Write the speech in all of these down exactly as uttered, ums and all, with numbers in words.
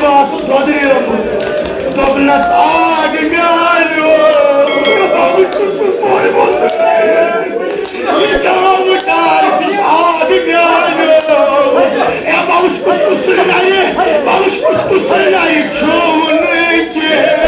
آسُن دۄدریومُت۔ دوٚپنَس، آ، میٛانیو، بہٕ چھُس نہٕ پوٚرمُت۔ یہِ گامہٕ کار چھُس آ، میٛانیو۔ اے، بہٕ وٕچھ کُس کُس تُلہِ نَیہِ، بہٕ وٕچھ کُس کُس تُلہِ نَیہِ، کھیوٚو نہٕ کینٛہہ۔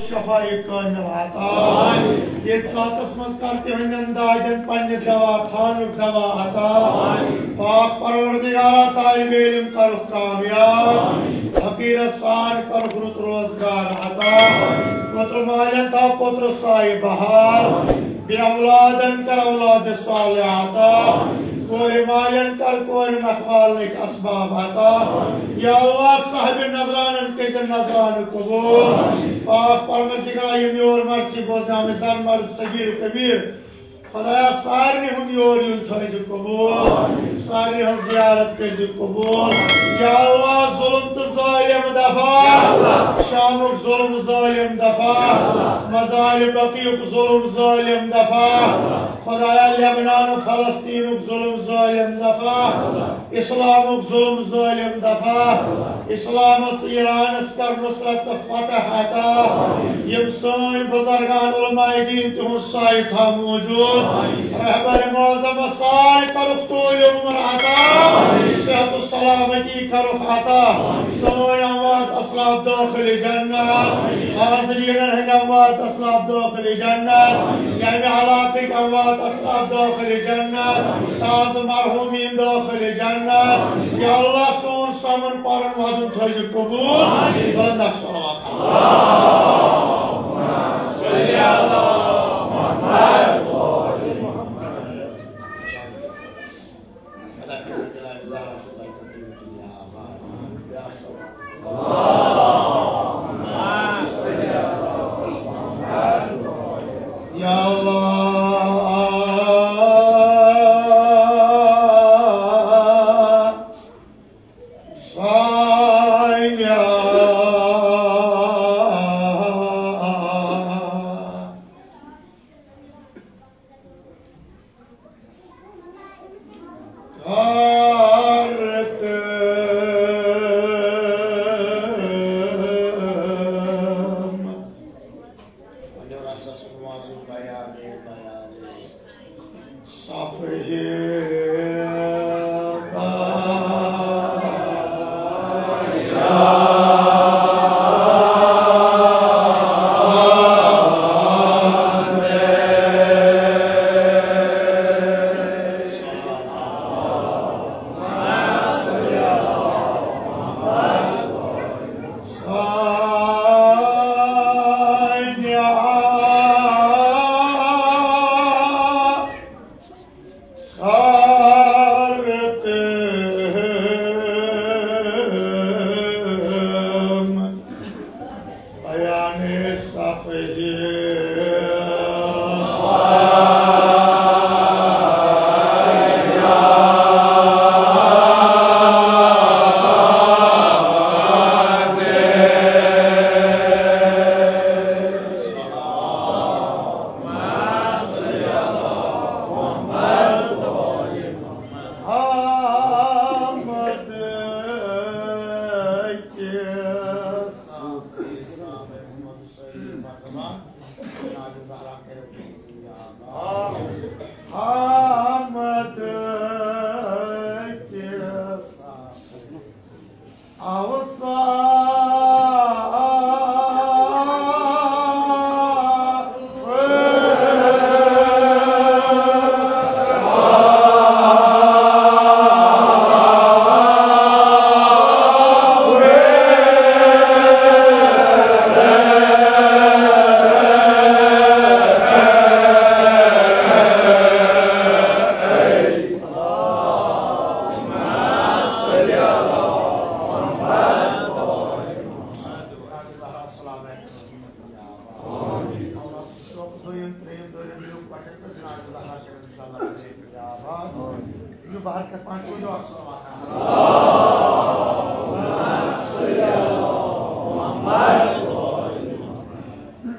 شفای کامل عطا۔ ییٚتہِ ساتس منٛز کر تِہنٛدٮ۪ن دادٮ۪ن پننہِ دوا خانُک دوا عطا۔ پاک پروردگارا، طالب علم کرُکھ کامیاب، فقیرس سان کرُکھ رُت روزگار عطا۔ پوترٕ مالٮ۪ن تھاو پوترٕ سایہِ بہار، بے اولادن کر اولاد صالح عطا۔ کورِ مالٮ۪ن کر کورِ نکھوالنٕکۍ اسباب عطا۔ یا اللہ، صاحب نذرانن کٔرۍ زِ نذرانہٕ قبول۔ پاک پروردگار، یِم یور مرثی بوزناوٕنۍ زن مرد صغیر کبیر، خدایا، سارنٕے ہُنٛد یور یُن تھٲوزِ قبول، سارنٕے ہٕنٛز زیارت کٔرزِ قبول۔ یا اللہ، ظلم تہٕ ظٲلم دفع، شامُک ظلم ظٲلم دفع، مزارِ بقیعُک ظلم ظٲلم دفع، خدایا، لبنان و فلسطینُک ظلم ظٲلم دفع، اسلامُک ظلم ظٲلم دفع، اسلامس ایرانس کر نصرت تہٕ فتح عطا۔ یِم سٲنۍ بزرگان علماء دین، تِہُنٛد سایہِ تھاو موجود۔ رہبر معظمس سایہِ کرُکھ طول عمر عطا، صحت و سلامتی کرُکھ عطا۔ سٲنۍ اموات اسلاف دٲخل جنت، حاضرینن ہٕنٛدۍ اموات اسلاف دٲخل جنت، ییٚمہِ علاقٕکۍ اموات اسلاف دٲخل جنت، تازٕ مرحومین دٲخل جنت۔ یا اللہ، سون سمن پرن ودن تھٲوزِ قبول۔ بلند آسہِ صلوات۔ یا اللہ، سانیا کارت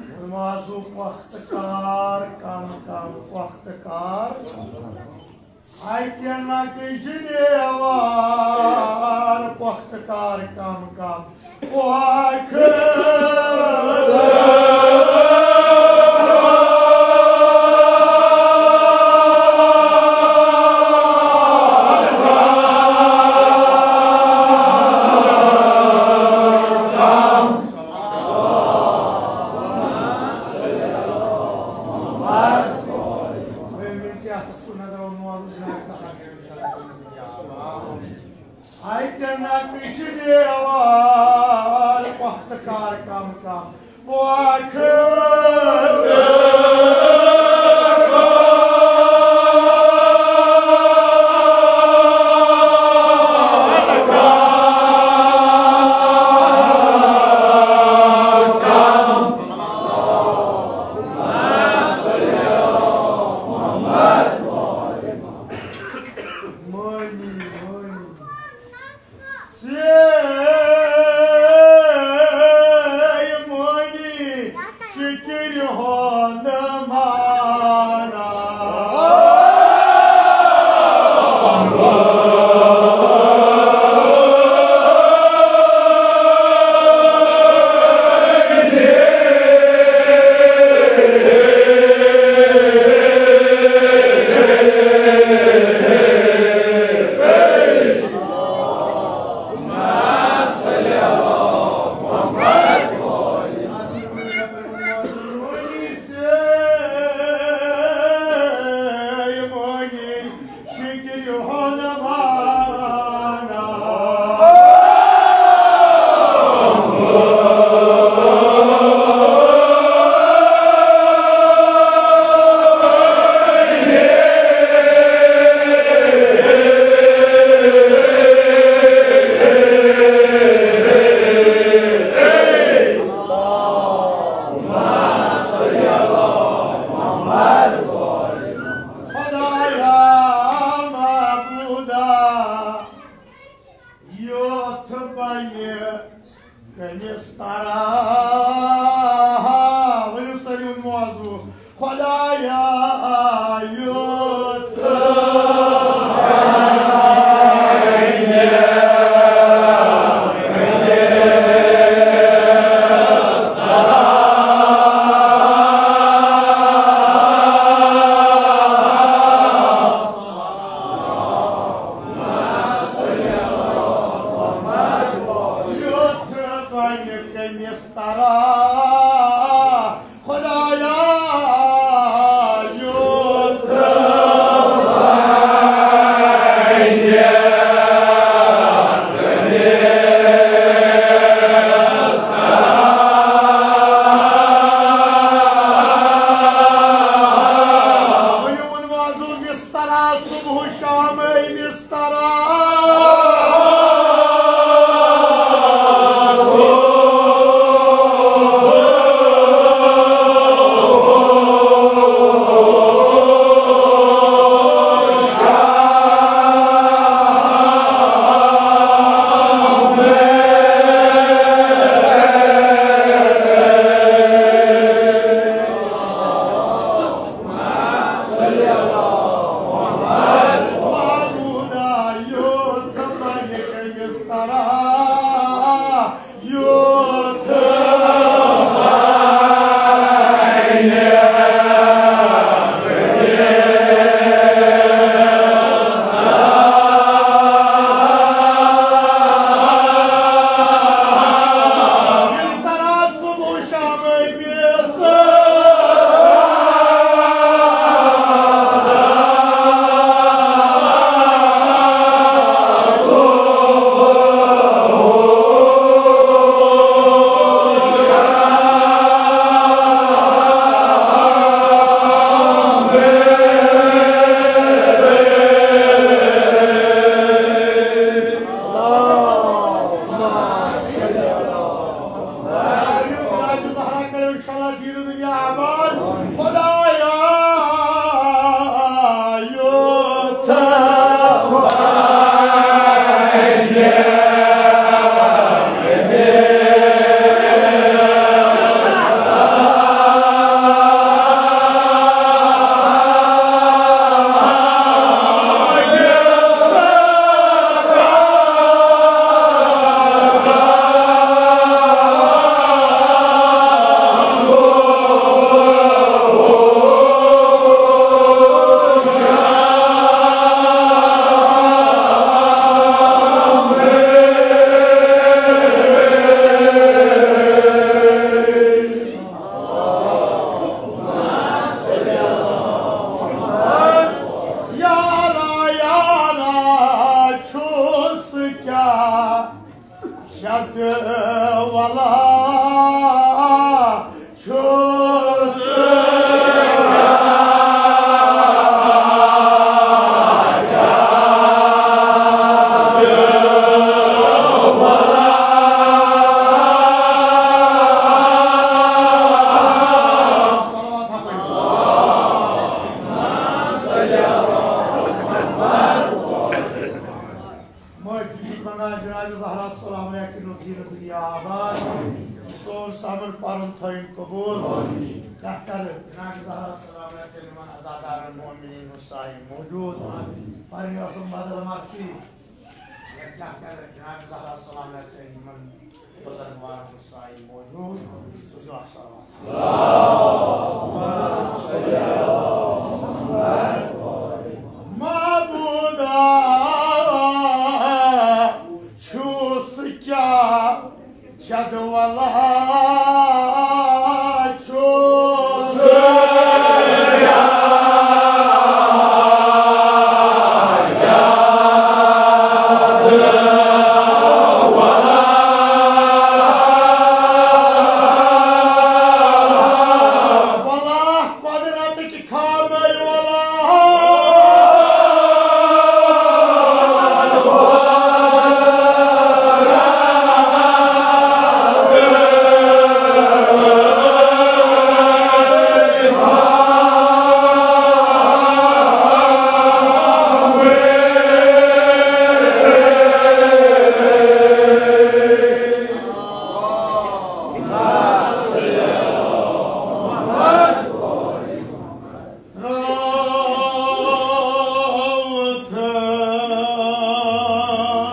نمازُک وقت کار کم کم، وقت کار۔ اَتہِ نقشہِ دیوار، وقت کار کم کم۔ اَتہِ نقشہِ دیوار، وقت کار کم کم۔ وقت مٲنی، مٲنی۔ سے مٲنی فِکرِ ہُنٛد معنی۔ خدایا معبودا، یُتھ بنہِ کٔمِس ترا؟ ؤنِو سٲری، ؤنِو معزو، خدایا یُتھ یُتھ بنہِ کٔمِس ترا؟ خدایا یُتھ ؤنِو، ووٚن وازو، مِس ترا صبح شام مِس ترا۔ ولا چھُس معٲفی منٛگان جناب زہرا سلام علیکم نذیر دنیا آباد۔ سون سمر پرن تھٲیِن قبول۔ کتھ کر جناب زہرا سلام علیکم یِمن عزادارن مومنین ہُنٛد سایہِ موجود۔ پرنۍ ٲسٕم بدل مرثی۔ کتھ کر جناب زہرا سلام علیکم یِمن بزرگوار ہُنٛد سایہِ موجود۔ سوٗزِو اکھ صلوات۔ معبودا چھُس کیٛاہ جدولا چھُس۔ ولا قدرت کی خامے ولا۔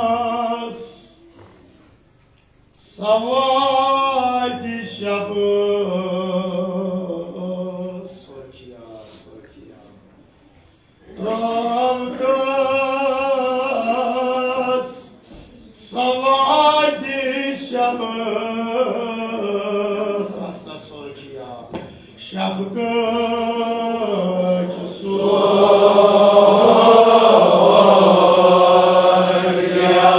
ترٛاوتھس سوادِ شبس۔ ترٛاوتھس سوادِ شبس۔ رستس سورُے چھُ یاد۔ شفقت سورُے یاد۔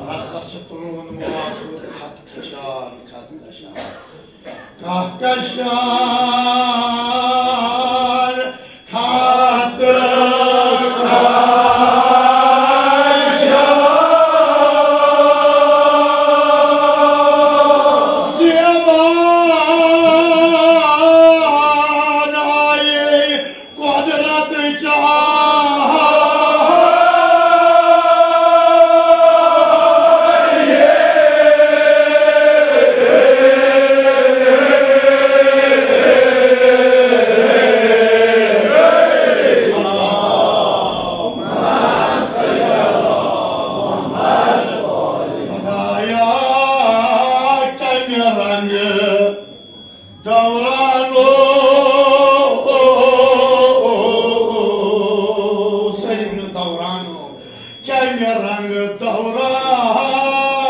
رستس چھُ تُلُن موجود خط کشان، خط کشان۔ کہکشان، خط کشان۔ زیبان آیے قدرت چاہے۔ خدایا، کمہِ رنگہٕ دورانو۔ سٲری ؤنِو دورانو۔ کمہِ رنگہٕ دورانو۔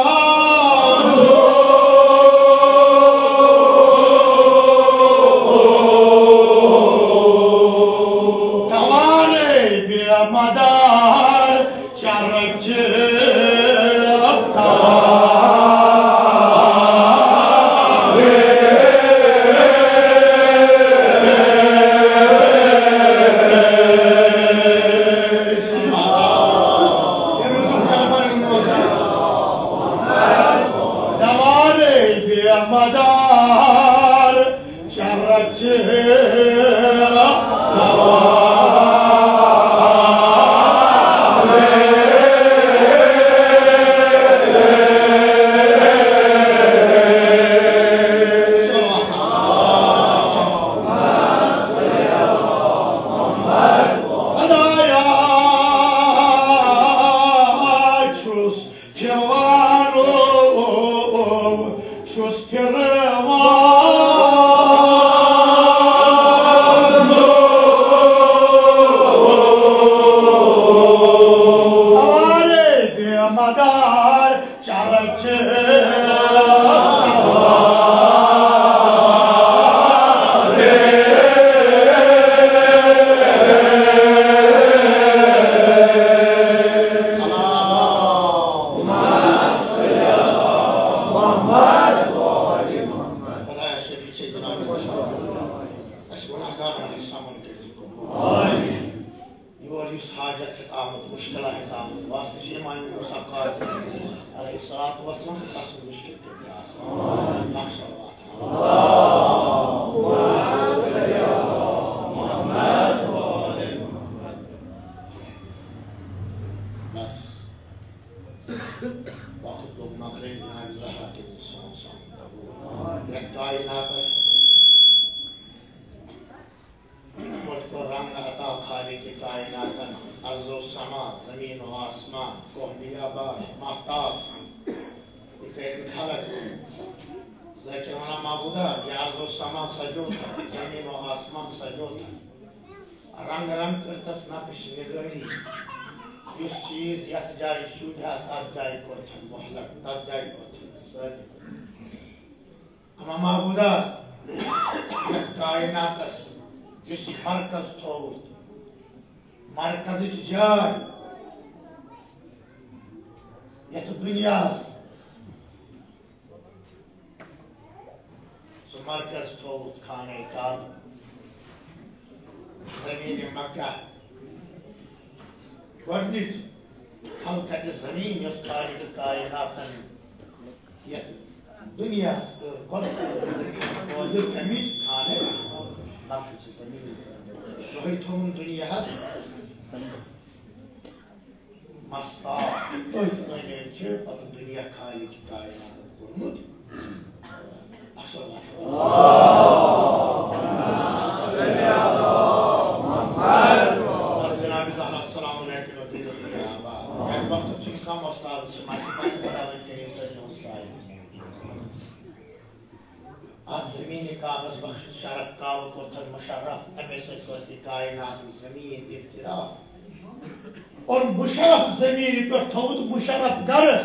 توانٲیی بے مدار۔ چرچ دوارے بے مدار۔ چرچ خدایا، چھُس پھِروانو چھُس پھِروان۔ سوارے بے مدار چرچ۔ اسہِ گناہگارن ہٕنٛدۍ سمن کٔرِو قبول۔ آمین۔ یور یُس حاجت ہیٚتھ آمُت، مشکلہ ہیٚتھ آمُت، واسطہٕ چھِ امام موسیٰ کاظم علیہ الصلوۃ والسلام تہٕ تسُنٛد مشکل کٔرِتھ آسان۔ آمین۔ کانٛہہ صلوات۔ بس۔ وقت لوٚگ مۄکلٕنۍ، جناب زہرا کٔرِو سون سون قبول۔ یتھ کائناتس پٲٹھۍ کوٚر رنگ عطا خالق کائناتن، ارض و سما، زمین و آسمان، کوہ بیابان، مہتاب، یہ کٔرِن خلق۔ ذاکر ونان معبودا، یہ ارض و سما سجوتھا، زمین و آسمان سجوتھا۔ رنگ رنگ کٔرتس نقش نگٲری۔ یُس چیز یتھ جایہِ شوٗبہِ ہا، تتھ جایہِ کوٚرتھن مہلک، تتھ جایہِ کوٚرتھن ثٲبت۔ اما معبودا، یتھ کائناتس یُس مرکز تھوٚوُتھ، مرکزٕچ جاے یتھ دُنیاہس، سُہ مرکز تھوٚوُتھ خانہ کعبہ، زمین مکہ۔ گۄڈٕنِچ خلقت زمین یۄس خالق کائناتن یتھ دُنیاہس کٔر، گۄڈٕ کٔر زمین پٲدٕ کمِچ؟ خانہ مکہ چہِ زمین۔ یہے تھوٚوُن دُنیاہس مستاق۔ تٔتھۍ أنٛدۍ أنٛدۍ چھِ پتہٕ دُنیا خالق کائناتن کوٚرمُت۔ اصل۔ بس جناب زہرا، السلام علیکم و رحمۃ اللہ۔ یتھ وقتس چھُنہٕ کم استاد چھِ مَسہِ پَتہٕ بڑاوٕنۍ کٔرِتھ تہٕ میون سایہِ۔ اتھ زمین کعبس بخشُن شرف، کعبہ کوٚرتھن مشرف، امے سۭتۍ کٔر تہِ کائنات زمین ابتدا۔ اور مشرف زمین پٮ۪ٹھ تھوٚوُت مشرف گرٕ،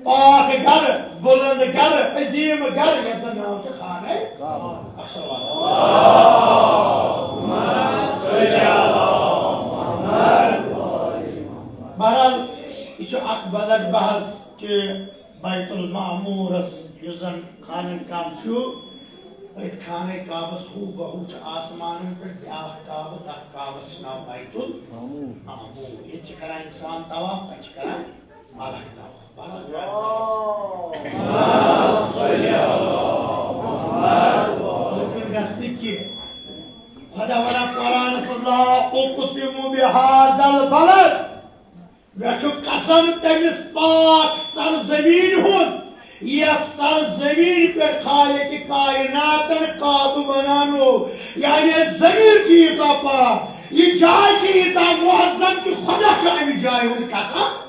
پاک گرٕ، بلند گرٕ، عظیم گرٕ، یتھ زن ناو چھُ خانہ کعبہ۔ السلام۔ بہرحال، یہ چھُ اکھ بدل بحث کہ بیت المعمورس یُس زن خانہ کعبہ چھُ، أتھۍ خانہ کعبس ہو بہ ہو چھُ آسمانن پٮ۪ٹھ بیاکھ کعبہ، تتھ کعبس چھُ ناو بیت المعمور۔ ییٚتہِ چھِ کران انسان طواف، تتہِ چھِ کران ملک طواف۔ بہرحال، حکم گژھِ نہٕ کینٛہہ۔ خدا ونان قرآنس منٛز، "لا اقسم بهذا البلد"۔ مےٚ چھُ قسم تٔمِس پاک سرزمین ہُنٛد، یتھ سرزمین پٮ۪ٹھ خالق کائناتن کعبہ بناونو۔ یعنی زمین چھِ ییٖژاہ پاک، یہِ جاے چھِ ییٖژاہ معظم کہ خدا چھُ امہِ جایہِ ہُنٛد قسم۔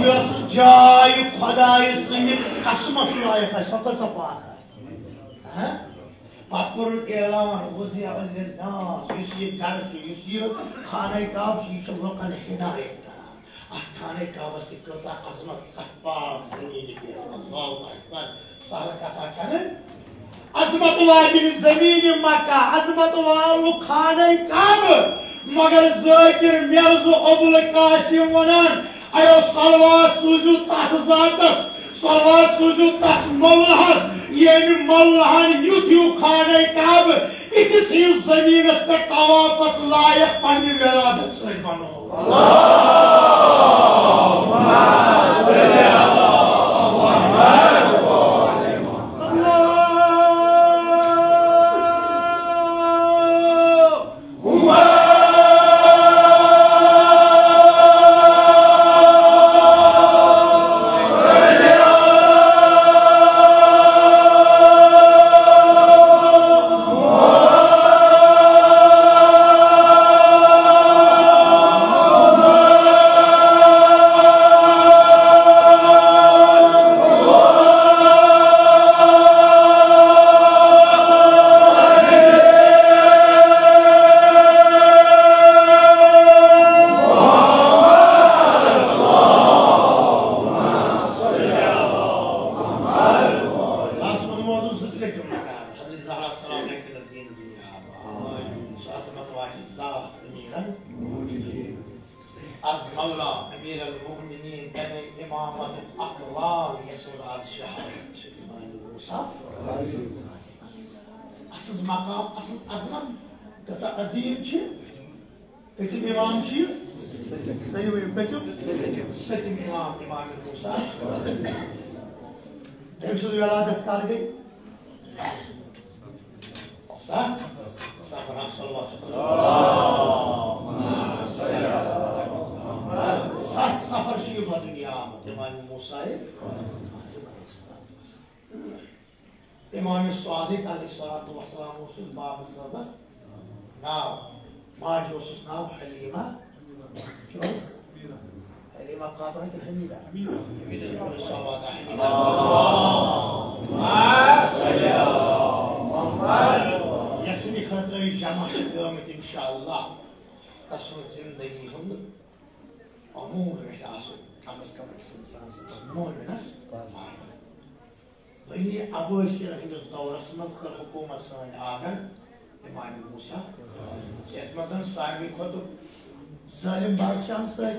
یۄس جاے خدایہِ سٕنٛدِ قسمس لایق آسہِ، سۄ کۭژاہ پاک آسہِ۔ ہاں؟ پتہٕ کوٚرُن اعلان، وضع للناس، یُس یہِ گرٕ چھُ، یُس یہِ خانہ کعبہ چھُ، یہِ چھُ لُکن ہدایت کران۔ اتھ خانہ کعبس تہِ کۭژاہ عظمت، اتھ پاک زمینہِ پٮ۪ٹھ۔ اللہ اکبر۔ سہل کتھا چھنہٕ۔ عظمت واجنہِ زمینہِ مکہ، عظمت والُک خانہ کعبہ، مگر ذاکر مرزا ابوالقاسم ونان، ایو صلوات سوٗزِو تتھ ذاتس، صلوات سوٗزِو تس مولہس، ییٚمہِ مولہن یُتھ ہیوٗ خانہ کعبہ، یِتھِس ہِوِس زٔمیٖنس پٮ۪ٹھ طوافس لایق پننہِ ولادت سۭتۍ بنوو۔ تمے امامت اکھ لال یس منٛز آز شہادت چھِ۔ امام موسیٰ۔ اصل مقام، اصل عظمت، کۭژاہ عظیم چھِ۔ کٔژِم امام چھِ یہِ؟ سٲری ؤنِو، کٔژِم؟ سٔتِم امام، امام موسیٰ۔ تٔمۍ سٕنٛز ولادت کر گٔے؟ ستھ سفر، اکھ صلوات۔ ستھ سفر چھِ یِوان دُنیا آمُت، امام موسیٰ۔ امام صادق علیہ الصلوۃ والسلام اوسُس بابہٕ صٲبس ناو، ماجہِ اوسُس ناو حلیمہ۔ کیٛاہ اوس؟ حلیمہ خاتون کِنہٕ حمیدہ؟ حمیدہ۔ صلوات حلیمہ۔ یَس سٕنٛدِ خٲطرٕ أسۍ جمع چھِ گٔمٕتۍ، انشاءاللہ، تسٕنٛز زندگی ہُنٛد امور گژھِ آسُن، کم از کم أکِس انسان سٕنٛدِس مومنس۔ بنی عباسیَن ہٕنٛدِس دورس منٛز کٔر حکومت سٲنۍ آغن امام موسیٰ، یتھ منٛز زن ساروی کھۄتہٕ ظٲلم بادشاہن سۭتۍ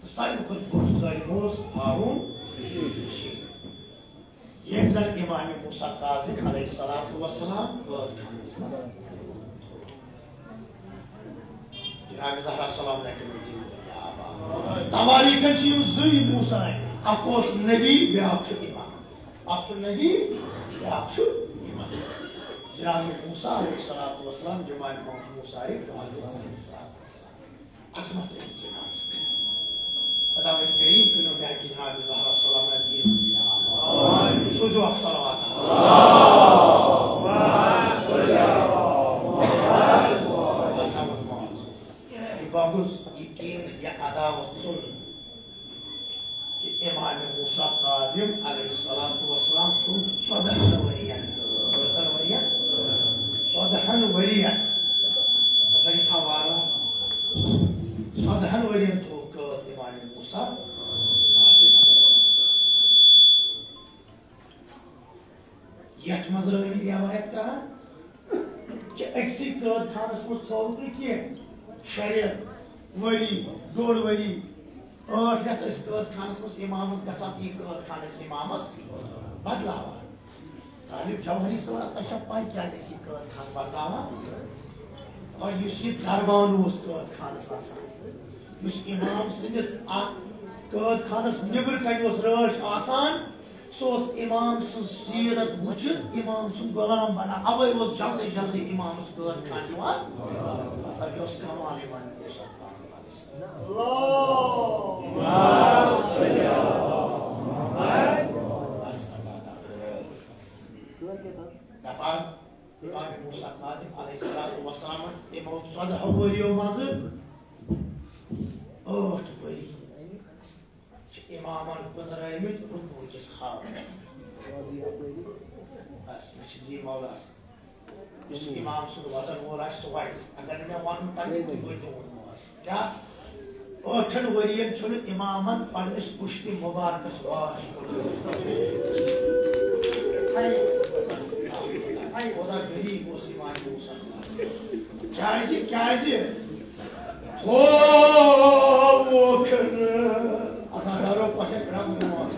تہٕ ساروی کھۄتہٕ بوٚڑ ظٲلم اوس ہارون رشید، ییٚمۍ زن امام موسیٰ کاظم علیہ الصلوۃ والسلام قٲد خانس منٛز۔ جناب زہرا سلام علیکم۔ تواریخن چھِ یِم زٕے موسیٰ، اکھ اوس نبی، بیٛاکھ چھُ امام۔ اکھ چھُ نبی، بیٛاکھ چھُ امام۔ جناب موسیٰ علیہ الصلوۃ والسلام، جناب موسیٰ علیہ الصلوۃ والسلام۔ عظمت أمِس جناب سٕنٛز۔ خداوند کریم کٔرِو مےٚ جناب زہرا سلام علیکم۔ سوٗزِو اکھ صلوات۔ بہٕ گوٚژھ یقین یا عداوت ژوٚل کہ امام موسیٰ کاظم علیہ الصلوۃ والسلام تھوٚو ژۄدہن ؤرین قٲد۔ کٔژن ؤرین؟ ژۄدہن ؤرین۔ ہسا یہِ تھاو وارٕ وارٕ۔ ژۄدہن ؤرین تھوٚو قٲد امام موسیٰ کاظم علیہ السلام۔ یتھ منٛز رٲوی روایت کران کہ أکسٕے قٲد خانس منٛز تھوٚوُکھ نہٕ کینٛہہ، شےٚ رٮ۪تھ، ؤری، ڈوٚڈ ؤری، ٲٹھ رٮ۪تھ ٲسۍ قٲد خانس منٛز امامس گژھان، یہِ قٲد خانس امامس بدلاوان۔ طالب جوہری صٲب، تۄہہِ چھا پَے کیٛازِ ٲسۍ یہِ قٲد خان بدلاوان؟ اور یُس یہِ دربان اوس قٲد خانس آسان، یُس امام سٕنٛدِس اتھ قٲد خانس نیٚبرٕ کنہِ اوس رٲچھ آسان، سُہ اوس امام سٕنٛز سیرت وٕچھِتھ امام سُنٛد غلام بنان۔ اوے اوس جلدی جلدی امامس قٲد خان یِوان۔ مطلب، یہِ اوس کمال یِوان۔ دپان، امام موسیٰ کاظم علیہ الصلوۃ والسلام، یِمو ژۄدہو ؤرِیو منٛزٕ ٲٹھ ؤری چھِ امامن گُزرٲومٕتۍ رکوع کِس حالتس منٛز۔ بس، مےٚ چھِ دِنۍ مولاہس۔ یُس امام سُنٛد وزن وول آسہِ، سُہ وَتہِ۔ اگر نہٕ مےٚ وَنُن تَمہِ، تُہۍ ؤنۍزیو ووٚنمُت آسہِ۔ کیٛاہ؟ ٲٹھن ؤرین چھُنہٕ امامن پننِس پُشتِ مُبارکس واش کوٚرمُت۔ ہے، ہے، کوٗتاہ غریٖب اوس امام موسیٰ۔ کیٛازِ؟ کیٛازِ؟ تھووُکھ نہٕ۔ اَتھ ہا دارو پَتھے پرٛٮ۪تھ برونٛٹھ۔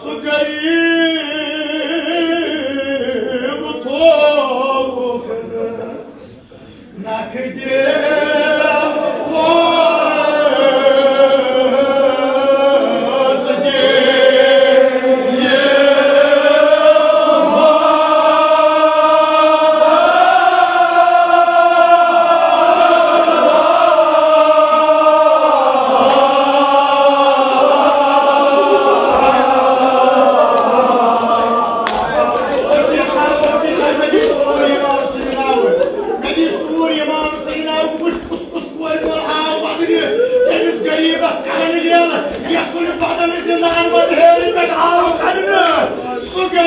سُہ غریٖب تھووُکھ نہٕ۔ نَکھٕ دِوارَس دِوار۔ مےٚ دِ سوٗر امام سٕنٛدِ ناوٕ، مےٚ دِ سوٗر امام سٕنٛدِ ناوٕ، بہٕ وٕچھٕ کُس کُس کورِ مول آو وَدنہِ، تٔمِس غریٖبَس کَرَن یَلہٕ، یَسُن بدن زِندان وَدہیرِ پٮ۪ٹھ آو کَڑنہٕ، سُہ غریٖب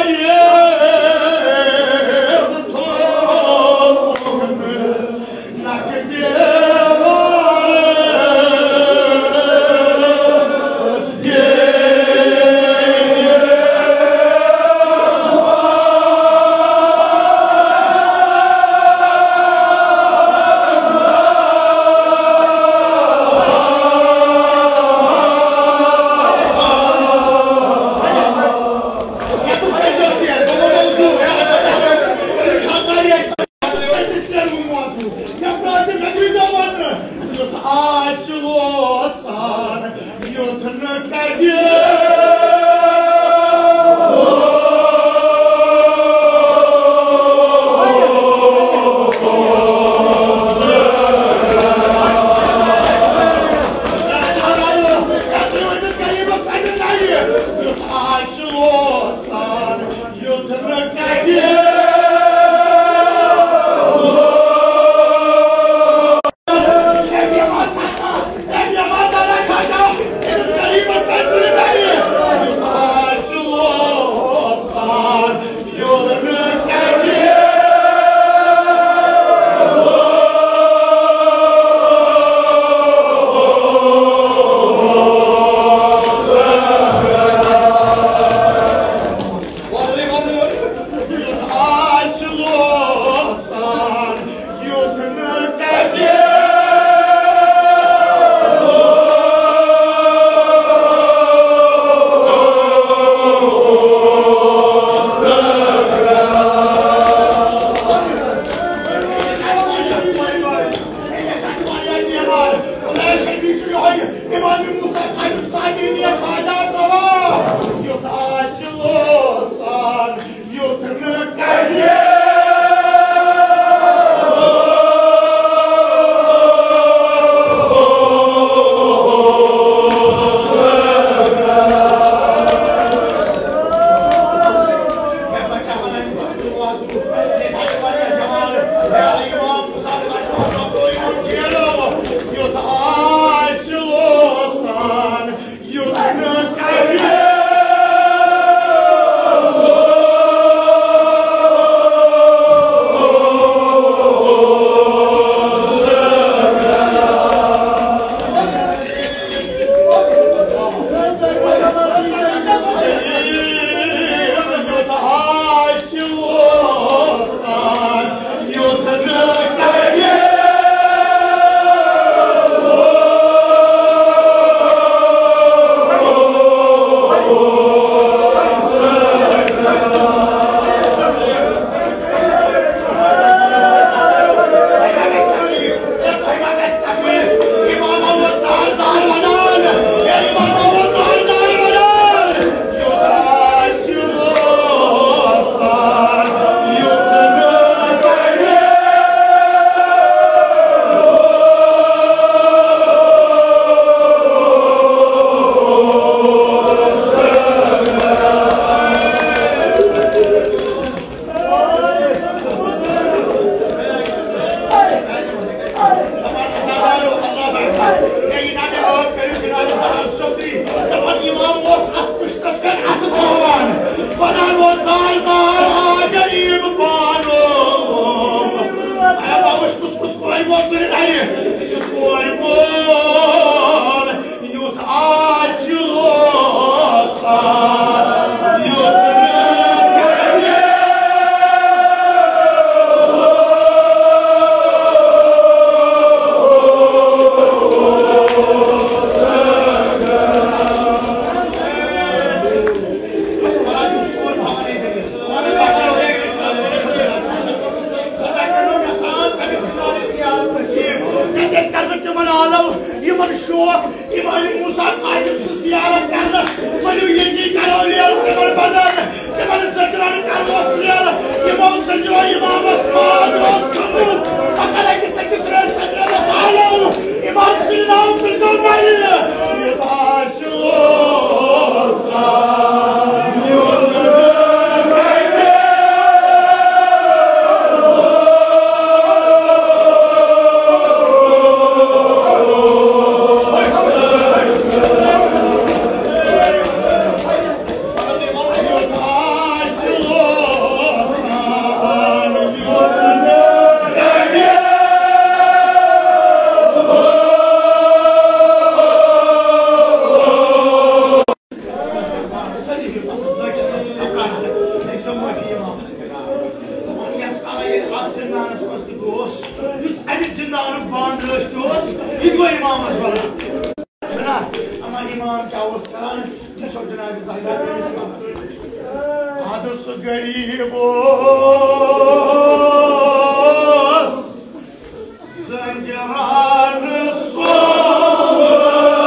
تھوٚو نَکھٕ دِوار۔ کیٛاہ اوس کران؟ مےٚ چھو جناب زاہدہ کٔرِتھ وَنان۔ اَدٕ سُہ غریٖب اوس زنجیرن سومبران۔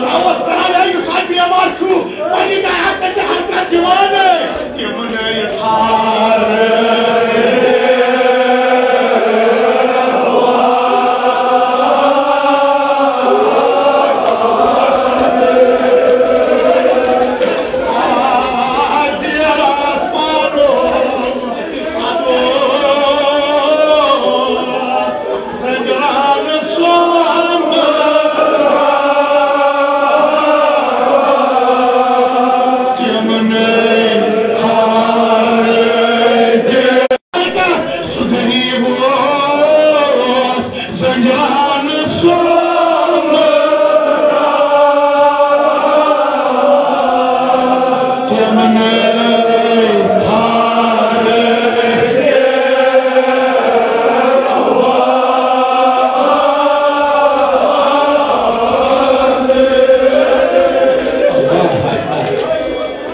ترٛاوَس کران، ہے، یُس ہا بیمار چھُ، پننہِ گرِ ہا کَتہِ حرکت دِوان، تِم نٔے تھارٕ۔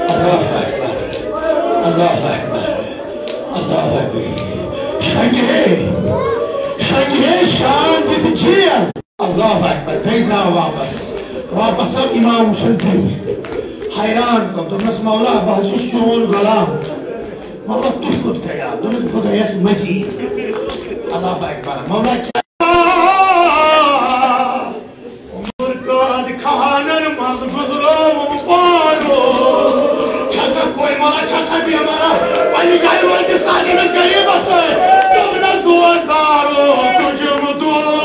اللہ اکبر، اللہ اکبر، اللہ اکبر۔ شنگہِ ہے، شنگہِ ہے شان دِتھ جیل۔ اللہ اکبر، بیٚیہِ درٛاو واپس۔ واپس آو امام وٕچھُن بیٚیہِ۔ حیران گوٚو، دوٚپنس، "مولا، بہٕ حظ چھُس چون غلام۔ مولا، تُہۍ کوٚت گٔیاو؟" دوٚپنس، "بہٕ گٔیس مدیٖنہٕ۔" اللہ اکبر، مولا کیٛاہ؟ عمر قٲد خانن منٛز گُزرووُم پانہٕ۔ چھکھ ژٕ کوے ملا، چھکھ ژٕ بیمارا، پننہِ جایہِ روزِ سادنس غریبس سۭتۍ۔ دوٚپنس، دوستارو، تُجم دوست۔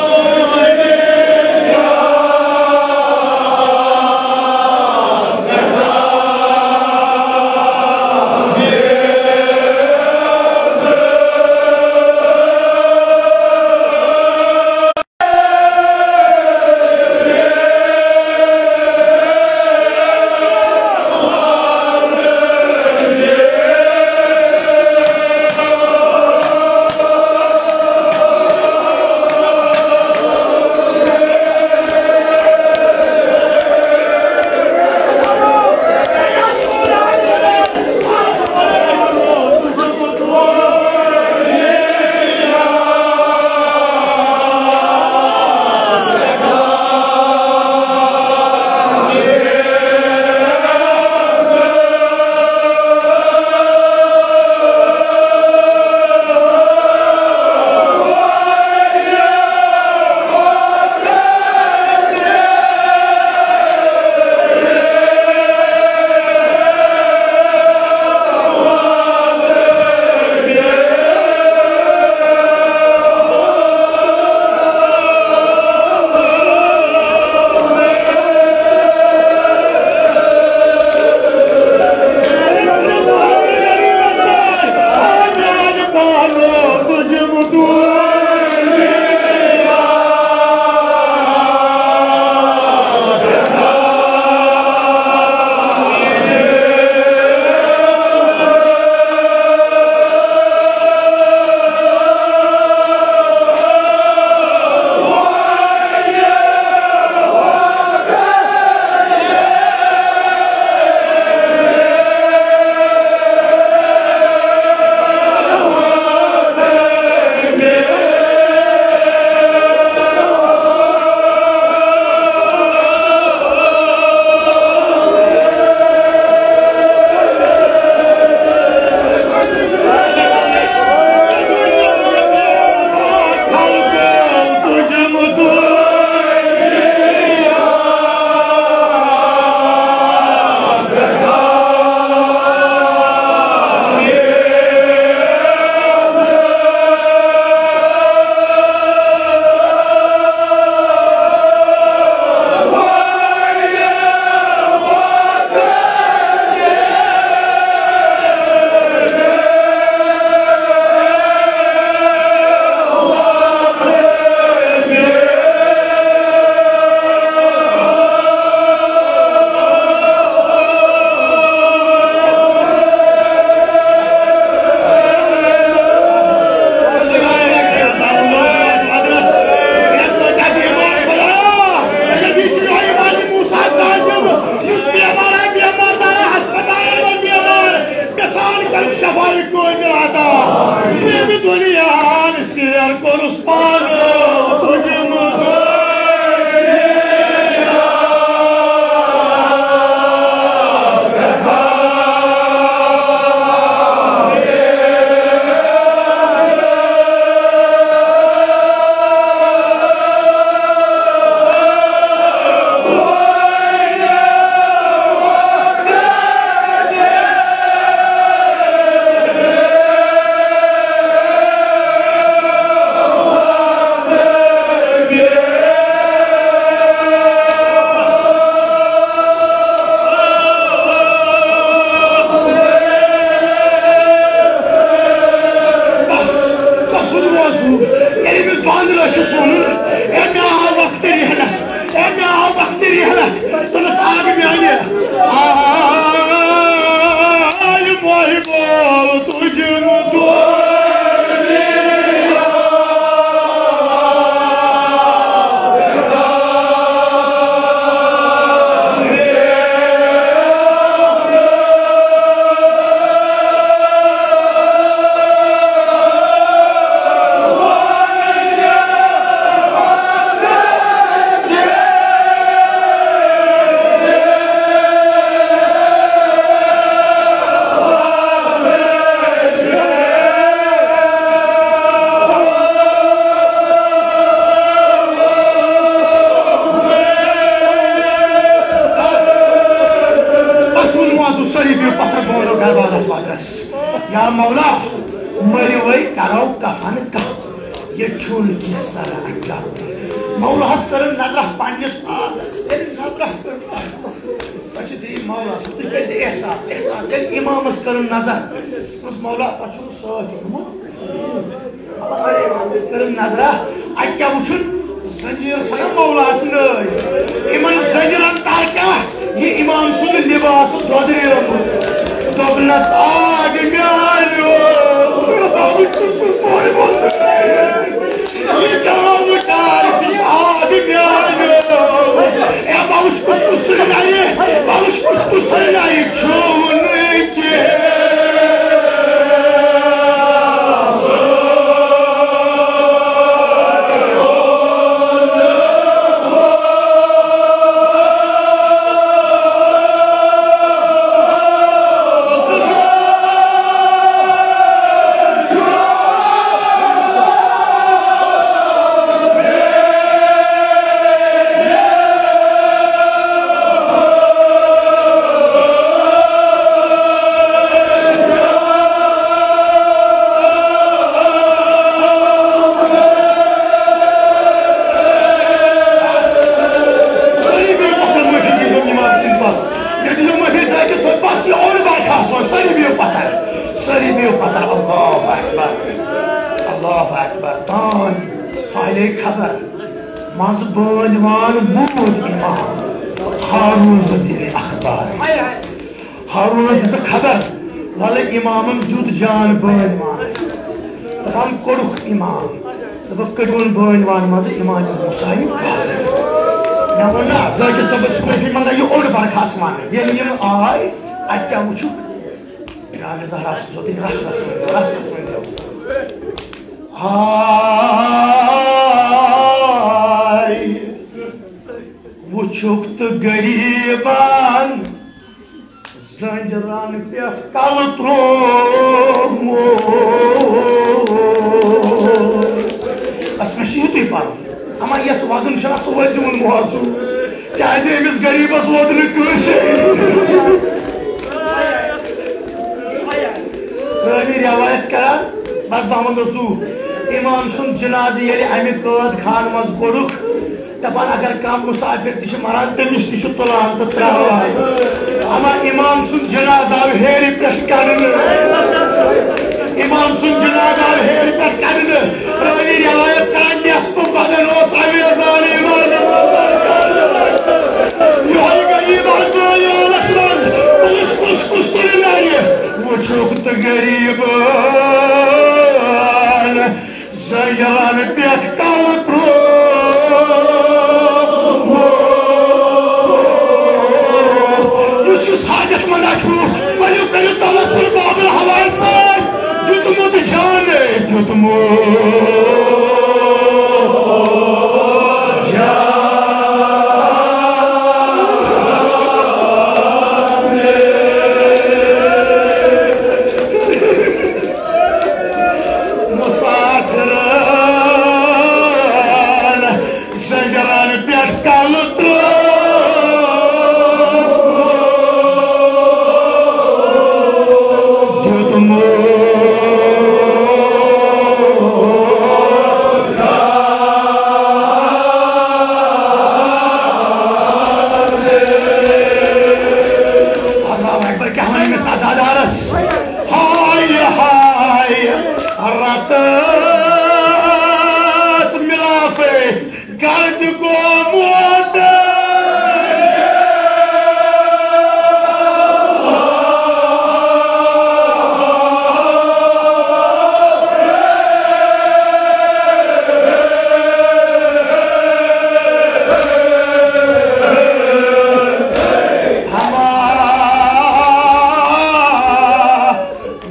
بیٚیہِ پتھر بولو گربارس وغرس۔ یا مولا، مٔرِوٕے کرو کفن کانٛہہ، یہِ چھُنہٕ کینٛہہ سر انجام۔ مولاہس کٔرٕن نظرہ پننِس پانس، ییٚلہِ نظرہ کٔر پتہٕ، پتہٕ چھِ دِنۍ مولا سُنٛد، تُہۍ کٔرۍ زِ احساس، احساس، ییٚلہِ امامس کٔرٕن نظر، دوٚپُس، مولا، تۄہہِ چھُو سۭتۍ اوٚنمُت؟ کٔرٕن نظرا، اَتہِ کیٛاہ وُچھُن؟ زنجیٖر چھَنا مولا سٕنٛدۍ۔ یِمن زنجیٖرن تل کیٛاہ؟ یہِ امام سُنٛد لباس دۄدریومُت۔ دوٚپنس، آ، میٛانیو، بہٕ چھُس نہٕ پوٚرمُت۔ یہِ جام کار چھُس آب میانیو۔ اے بہٕ وٕچھ کُس کُس تُلہِ نَیہِ، بہٕ وٕچھ کُس کُس تُلہِ نَیہِ، چھُم نہٕ کینٛہہ۔ سٲری بِہِو پتھر، معٲفی دیٖزیو اِمام سٕنٛدِ پاس۔ مےٚ دیٖزیو معٲفی، ساقی صٲب، بس یہِ اوٚڑ بار کھاس وۄنۍ، سٲری بِہِو پتھر، سٲری بِہِو پتھر۔ اللہ اکبر، اللہ اکبر۔ تام پھہلے خبر، منٛزٕ بٲنۍ وان موٗد اِمام، ہارون دِنہِ اخبار۔ ہارونس دِژٕکھ خبر، ولہٕ امامن دیُت جان بٲنۍ وانس۔ دپان کوٚڑُکھ امام۔ دوٚپُکھ کٔڑۍوُن بٲنۍ وان منٛزٕ امام موسیٰ یہِ۔ مےٚ ووٚن نا، زٲکِر صٲبس چھِ معٲفی منٛگان، یہِ اوٚڑ برخاست وننہٕ۔ ییٚلہِ یِم آے، اتہِ کیٛاہ وُچھُکھ؟ جناب زہرا سٕنٛز اوس رس رس ؤنۍزیو، رس رس ؤنۍزیو۔ ہاے، وُچھُکھ تہٕ غریٖبن زنجرن پٮ۪ٹھ کلہٕ ترٛوومُت۔ بس، مےٚ چھُ یُتُے پرُن۔ اما یس ودُن چھُنہ، سُہ وٲتۍ زِ وُن موضوع۔ کیازِ أمِس غریٖبس ووت نہٕ کٲنٛسے۔ رٲوی روایت کران، بس بہٕ ونہٕ سُہ، امام سُنٛد جنازٕ ییٚلہِ امہِ قٲد خانہٕ منٛز کوٚڑُکھ، دپان اگر کانٛہہ مسافر تہِ چھُ مران، تٔمِس تہِ چھُ تُلان تہٕ ترٛاوان۔ اما امام سُنٛد جنازٕ آو ہیرِ پٮ۪ٹھ کڑنہٕ۔ امام سُنٛد جنازٕ آو ہیرِ پٮ۪ٹھ کڑنہٕ۔ پرٛٲنی روایت کران، نٮ۪صفہٕ بدن اوس اویزان امام۔ یِہوٚے غریٖب آو زٲیِوانَس منٛز۔ کُس، کُس، کُس تُلہِ نَرِ؟ وٕچھُکھ تہٕ غریٖبن زنجیرن پٮ۪ٹھ کلہٕ ترٛوومُت۔ یُس یُس حاجت مندا چھُ، ؤلِو کٔرِو توسل بابل حوال سۭتۍ۔ دیُتمُت جانے، دیُتمُت جانے۔ مسافرن زنجیرن پٮ۪ٹھ کلہٕ ترٛوومُت۔ اللہ اکبر، کیٛاہ وَنہِ أمِس عزادارس؟ ہاے ہاے، رتس مِلافے گرد گوٚمُت۔ ہما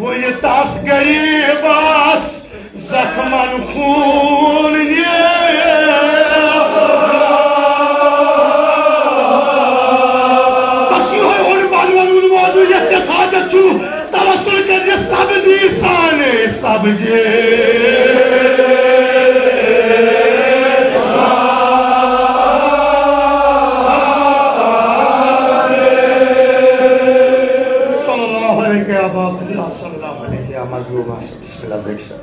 وُنہِ تس غریبس زخمن خوٗن نیران۔ علیک یا ابا عبداللہ، صلی اللہ علیک یا مظلوم۔ بسم اللہ، دیکھ سا۔